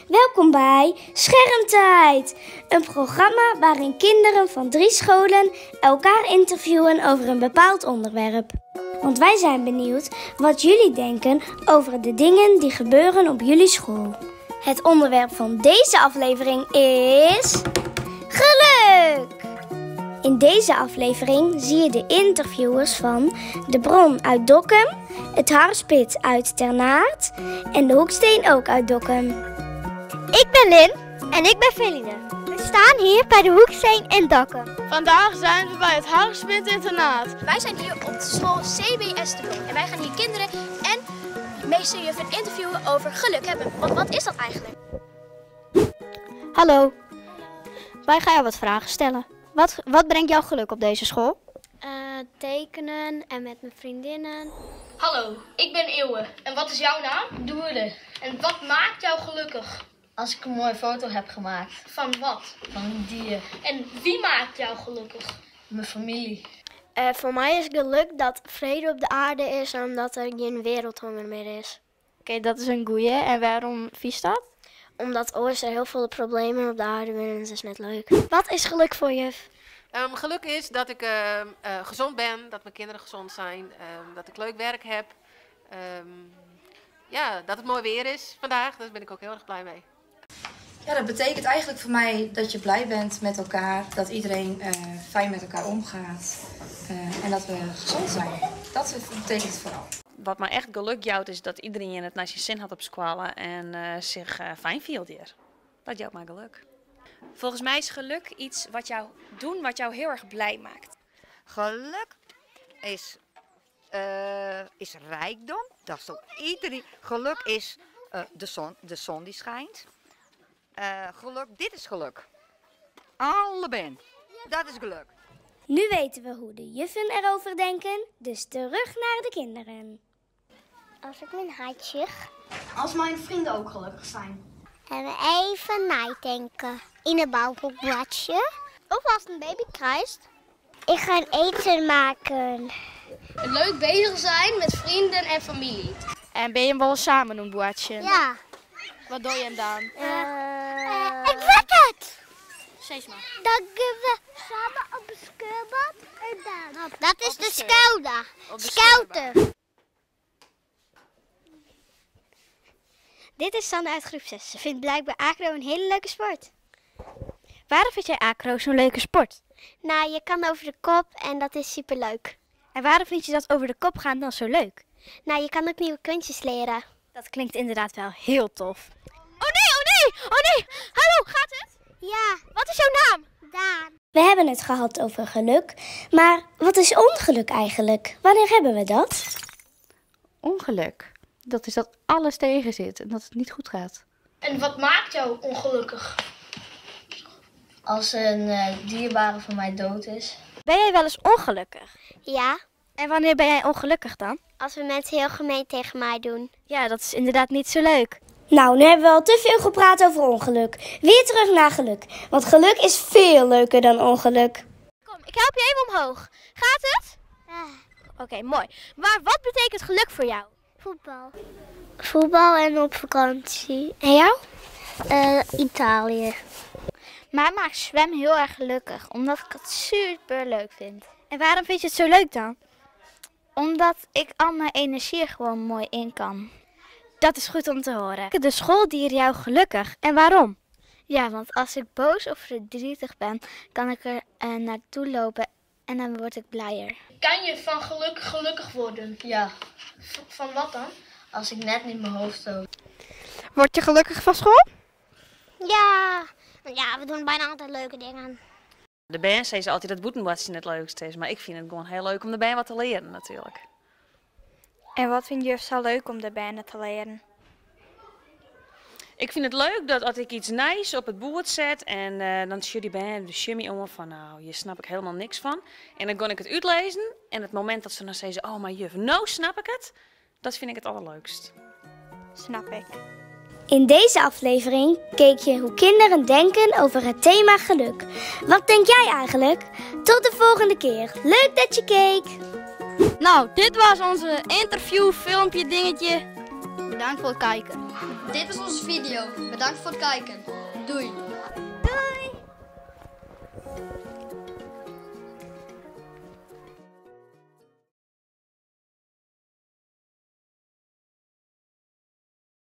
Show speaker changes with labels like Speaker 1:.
Speaker 1: Welkom bij Schermtijd, een programma waarin kinderen van drie scholen elkaar interviewen over een bepaald onderwerp. Want wij zijn benieuwd wat jullie denken over de dingen die gebeuren op jullie school. Het onderwerp van deze aflevering is. Geluk! In deze aflevering zie je de interviewers van De Bron uit Dokkum, Het Harspit uit Ternaard en De Hoeksteen ook uit Dokkum.
Speaker 2: Ik ben Lin en ik ben Feline. We staan hier bij de Hoeksteen in Dokkum.
Speaker 3: Vandaag zijn we bij het Harspit Internaat.
Speaker 4: Wij zijn hier op de school CBS de Bron en wij gaan hier kinderen en meesterjuffen interviewen over geluk hebben. Want wat is dat eigenlijk?
Speaker 2: Hallo. Wij gaan jou wat vragen stellen. Wat, wat brengt jou geluk op deze school?
Speaker 5: Eh, tekenen en met mijn vriendinnen.
Speaker 3: Hallo, ik ben Eeuwe. En wat is jouw naam? Doerde. En wat maakt jou gelukkig?
Speaker 6: Als ik een mooie foto heb gemaakt.
Speaker 3: Van wat?
Speaker 6: Van een dier.
Speaker 3: En wie maakt jou gelukkig?
Speaker 6: Mijn familie.
Speaker 5: Eh, voor mij is geluk dat vrede op de aarde is en dat er geen wereldhonger meer is.
Speaker 7: Oké, dat is een goeie. En waarom vies dat?
Speaker 5: Omdat oors er heel veel problemen op de aarde zijn en het is net leuk.
Speaker 2: Wat is geluk voor juf?
Speaker 8: Ehm, geluk is dat ik ehm, eh, gezond ben, dat mijn kinderen gezond zijn, ehm, dat ik leuk werk heb. Ehm, ja, dat het mooi weer is vandaag, daar ben ik ook heel erg blij mee.
Speaker 9: Ja, dat betekent eigenlijk voor mij dat je blij bent met elkaar, dat iedereen eh, fijn met elkaar omgaat eh, en dat we gezond zijn. Dat betekent het vooral.
Speaker 10: Wat mij echt geluk jouwt is dat iedereen het naar zijn zin had op squallen en eh, zich eh, fijn viel hier. Dat jouwt mij geluk.
Speaker 4: Volgens mij is geluk iets wat jou doen wat jou heel erg blij maakt.
Speaker 11: Geluk is, eh, is rijkdom. Dat is toch iedereen. Geluk is eh, de, zon, de zon die schijnt. Eh, geluk, dit is geluk. Alle ben. Dat is geluk.
Speaker 1: Nu weten we hoe de juffen erover denken, dus terug naar de kinderen.
Speaker 2: Als ik mijn hartje.
Speaker 3: Als mijn vrienden ook gelukkig zijn.
Speaker 2: En even nadenken. In een bouwbladje. Of als een baby kruist. Ik ga een eten maken.
Speaker 3: Leuk bezig zijn met vrienden en familie.
Speaker 7: En ben je hem wel samen een boertje?
Speaker 2: Ja.
Speaker 7: Wat doe je hem dan?
Speaker 2: Eh, ik weet het!
Speaker 7: Zeg maar.
Speaker 2: Dan kunnen we samen op een skeubad en dan. Dat is de schouder. Scouter. Dit is Sanne uit groep 6. Ze vindt blijkbaar acro een hele leuke sport.
Speaker 7: Waarom vind jij acro zo'n leuke sport?
Speaker 2: Nou, je kan over de kop en dat is superleuk.
Speaker 7: En waarom vind je dat over de kop gaan dan zo leuk?
Speaker 2: Nou, je kan ook nieuwe kunstjes leren.
Speaker 7: Dat klinkt inderdaad wel heel tof. Oh nee, oh nee, oh nee! Hallo, gaat het?
Speaker 2: Ja,
Speaker 7: Wat is jouw naam?
Speaker 2: Daan.
Speaker 1: We hebben het gehad over geluk, maar wat is ongeluk eigenlijk? Wanneer hebben we dat?
Speaker 12: Ongeluk. Dat is dat alles tegen zit en dat het niet goed gaat.
Speaker 3: En wat maakt jou ongelukkig?
Speaker 6: Als een eh, dierbare van mij dood is.
Speaker 7: Ben jij wel eens ongelukkig?
Speaker 2: Ja,
Speaker 7: En wanneer ben jij ongelukkig dan?
Speaker 2: als we mensen heel gemeen tegen mij doen.
Speaker 7: Ja, dat is inderdaad niet zo leuk.
Speaker 1: Nou, nu hebben we al te veel gepraat over ongeluk. Weer terug naar geluk, want geluk is veel leuker dan ongeluk.
Speaker 7: Kom, ik help je even omhoog. Gaat het?
Speaker 2: Ah,
Speaker 7: Oké, mooi. Maar wat betekent geluk voor jou?
Speaker 2: voetbal. Voetbal en op vakantie.
Speaker 7: En jou?
Speaker 2: Eh, Italië.
Speaker 5: Mij maakt zwem heel erg gelukkig, omdat ik het super leuk vind.
Speaker 7: En waarom vind je het zo leuk dan?
Speaker 5: Omdat ik al mijn energie er gewoon mooi in kan.
Speaker 7: Dat is goed om te horen. De schooldier jou gelukkig. En waarom?
Speaker 5: Ja, want als ik boos of verdrietig ben, kan ik er eh, naartoe lopen en dan word ik blijer.
Speaker 3: Kan je van geluk gelukkig worden?
Speaker 6: Ja,
Speaker 3: V- van wat dan?
Speaker 6: als ik net niet mijn hoofd stoot.
Speaker 7: Word je gelukkig van school?
Speaker 2: Ja. Ja, we doen bijna altijd leuke dingen.
Speaker 10: De band zei ze altijd dat boetenwatsen het leukste is, maar ik vind het gewoon heel leuk om de band wat te leren natuurlijk.
Speaker 7: En wat vindt juf zo leuk om de bijna te leren?
Speaker 10: Ik vind het leuk dat als ik iets nice op het boord zet en eh, dan zie die band de shimmy om van nou, hier snap ik helemaal niks van. En dan kan ik het uitlezen en het moment dat ze dan zeggen, oh maar juf, nou snap ik het, dat vind ik het allerleukst.
Speaker 7: Snap ik.
Speaker 1: In deze aflevering keek je hoe kinderen denken over het thema geluk. Wat denk jij eigenlijk? Tot de volgende keer. Leuk dat je keek!
Speaker 7: Nou, dit was onze interview, filmpje, dingetje.
Speaker 6: Bedankt foar it kijken.
Speaker 3: Dit was onze video. Bedankt voor het kijken. Doei.